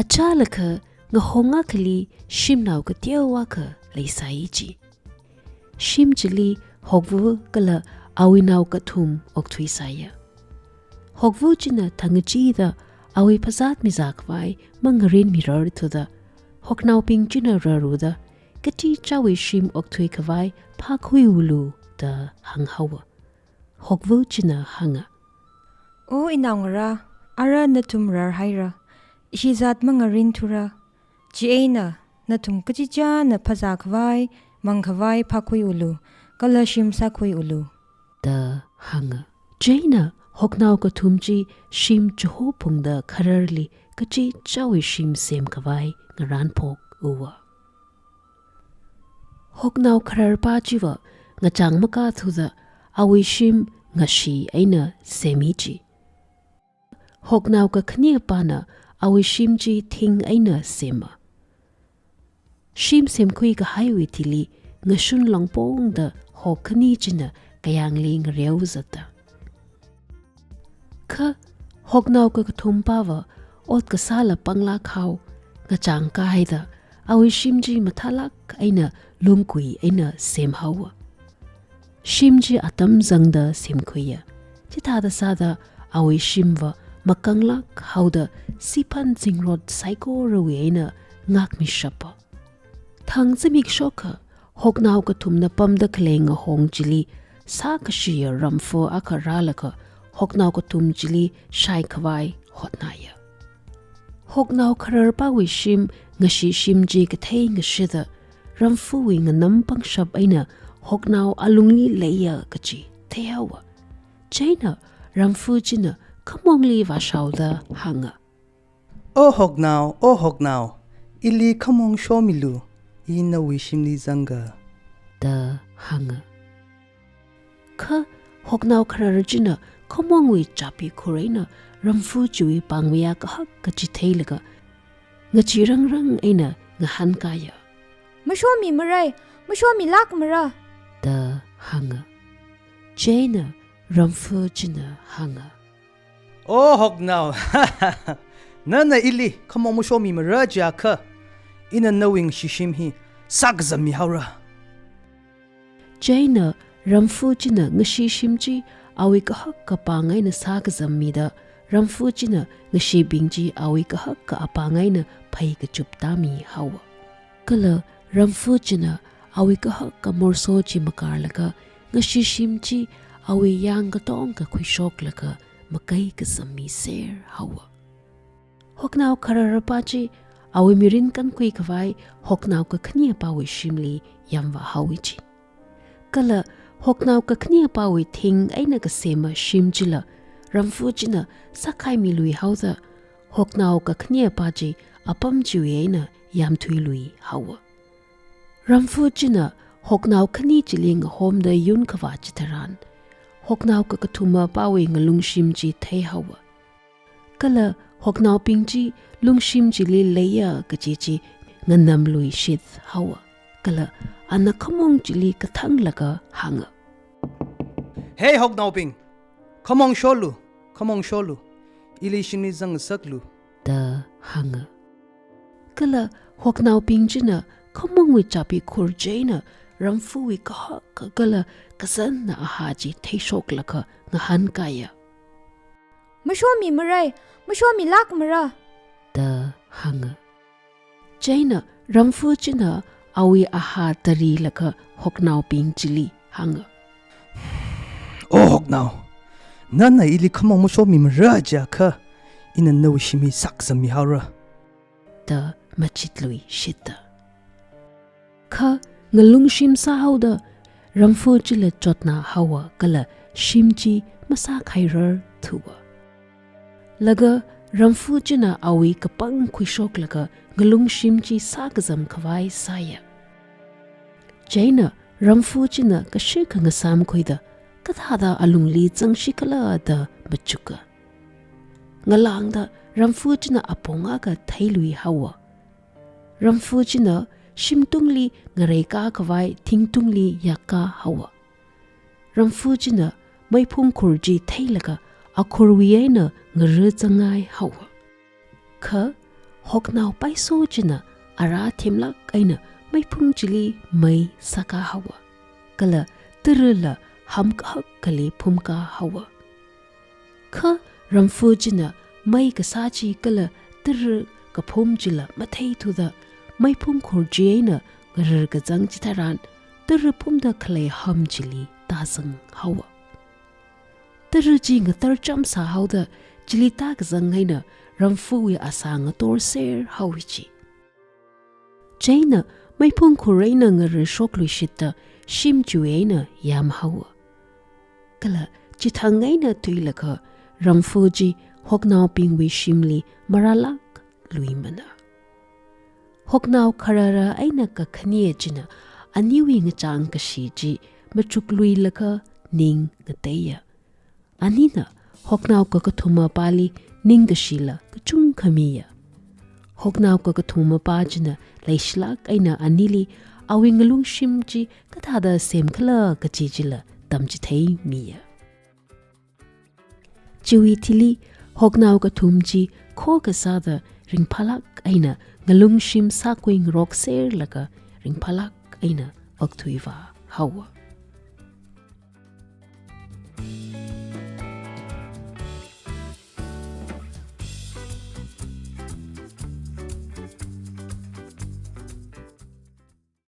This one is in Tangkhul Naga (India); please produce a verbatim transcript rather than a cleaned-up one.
Achālakha ngahong akhali shimnao kateowa akha leisai ji. Shim chili hokvu kala awui nao kathum okthuisaiya. Hokvu china thangachida awui phazāt mizā khavai mangarin mirarthuda, hoknaobing china rarwuda, kachichāwui shim okthui khavai phākhuiulu da hānghaowa. Hokvu china hānga, O inaongarā, ara nathum rarhaira, ishi zāt mangarinthura, chieina nathum kachichāna phazā khavai, mang khavai phākhuiulu, kala shim sākhuiulu, da hānga. Chieina hoknao kathum chi shim chiho phungda khararli kachichāwui shim sem khavai ngaranphok uwa. Hoknao khararpa chiva ngachāng makathuda awui shim ngashi eina semi ji. Hoknao kakhanepana awui shim chi thing eina sema. Shim semkhui kahaiwui thili ngashun longpongda hok khani china kayāngli ngareo zata. Kha hoknao kakathumpava ot kasāla panglāk hao, ngachāng kahaida awui shim chi mathālāk eina lungkui eina semhaowa. Shim chi atam zangda semkhuiya. Chithāda sāda awui shimva makanglāk haoda siphan zingrot saikorawui eina ngākmishapa. Thang zimikshoka hoknao kathumna pamda khalei ngahong chili sākashiya ramfa akha rālaga hoknao kathum chili shai khavai hotnaya. Hoknao khararpawui shim ngashi shim chi kathei ngashida ramfawui nganam pangshap eina hoknao alungli leiya kachi theihaowa. Chieina ramfa china khamongli vāshaoda hānga, O hoknao, o hoknao, ili khamong shomilu, i nawui shimli zanga, da hānga. Kha hoknao kharar china khamongwui chappi khur eina ramfa chiwui pāngmaya kahak kachi theilaga, ngachirangrang eina ngahānkaya. Mashomimarai, mashomilākmara, da hānga. Chieina ramfa china hānga, O hoknao, nana ili khamong mashomimara jiakha, ina nawui ngashi shim hi sākazammihaora. Chieina ramfa china ngashi shim chi awui kahak kapāng eina sākazammida, ramfa china ngashibing chi awui kahak ka apāng eina phei kachuptāmihaowa. Kala ramfa china awui kahak ka morso chi makarlaga, ngashi shim chi awui yāng katonga khuishoklaga makai kazammiserhaowa. Hoknao khararpa chi awui mirin kankhui khavai hoknao kakhanepawui shimli yamvāhaowa ji. Kala hoknao kakhanepawui thing eina kasema shim chila ramfa china sākhaimiluihaoda, hoknao kakhanepa chi apam chiwui eina yamthuiluihaowa. Ramfa china hoknao khani chili ngahomda yunkhavā chitharan, hoknao kakathumapawui ngalungshim chi theihaowa. Kala hoknaobing chi lungshim chili leiya kachi chi nganamluishithaowa. Kala ana khamong chili kathanglaga hānga, Hei hoknaobing, khamong sholu, khamong sholu, ili shimli zangngasaklu, da hānga. Kala hoknaobing china khamongwui chappi khur chieina ramfawui kahak kala kazanna ahā chi theishoklaga ngahānkaya. Mashomimarai, mashomilākmara, da hānga. Chieina ramfa china awui ahā tarilaga hoknaobing chili hānga, O hoknao, nana ili khamong mashomimara jiakha, ina nawui shim hi sākazammihaora, da machitluishita. Kha ngalungshim sāhaoda ramfa chila chotnāhaowa kala shim chi masākhairarthuwa. Laga ramfa china awui kapāng khuishoklaga ngalungshim chi sākazam khavai sāya. Chieina ramfa china kashikha ngasāmkhuida, kathāda alungli zangshikhala da machuka. Ngalāngda ramfa china apong akha theiluihaowa. Ramfa china shimtungli ngareikā khavai thingtungli yakkāhaowa. Ramfa china meiphung khur chi theilaga akhurwui eina ngara zangngai haowa. Kha Hoknao paiso china ara themlāk eina meiphung chili mei sākā haowa. Kala tara la hamkahak kali phumkā haowa. Kha ramfa china mei kasā chi kala tara kaphum chila matheithuda meiphung khor chi eina ngarar kazang chitharan tara phumda khalei ham chili tāzang haowa. Tara chi ngatar cham sāhaoda chili tākazang eina ramfawui asā ngator ser haowa chi. Chieina meiphung khor eina ngarar shokluishitta shim chiwui eina yām haowa. Kala chithang eina tuilaga ramfa chi hoknaobingwui shimli marālāk luimana. Hoknao kharara eina kakhane china aniwui ngachang kashi chi machukluilaga ning ngateiya. Anina hoknao kakathuma pāli ningkashila kachungkha miya. Hoknao kakathuma pā china leishilāk eina anili awui ngalungshim chi kathāda semkhala kaji chila tamchithei miya. Chiwui thili hoknao kathum chi khokha sāda ringphālāk eina ngalungshim sākhui ngarok serlaga ringphālāk eina okthuivā haowa.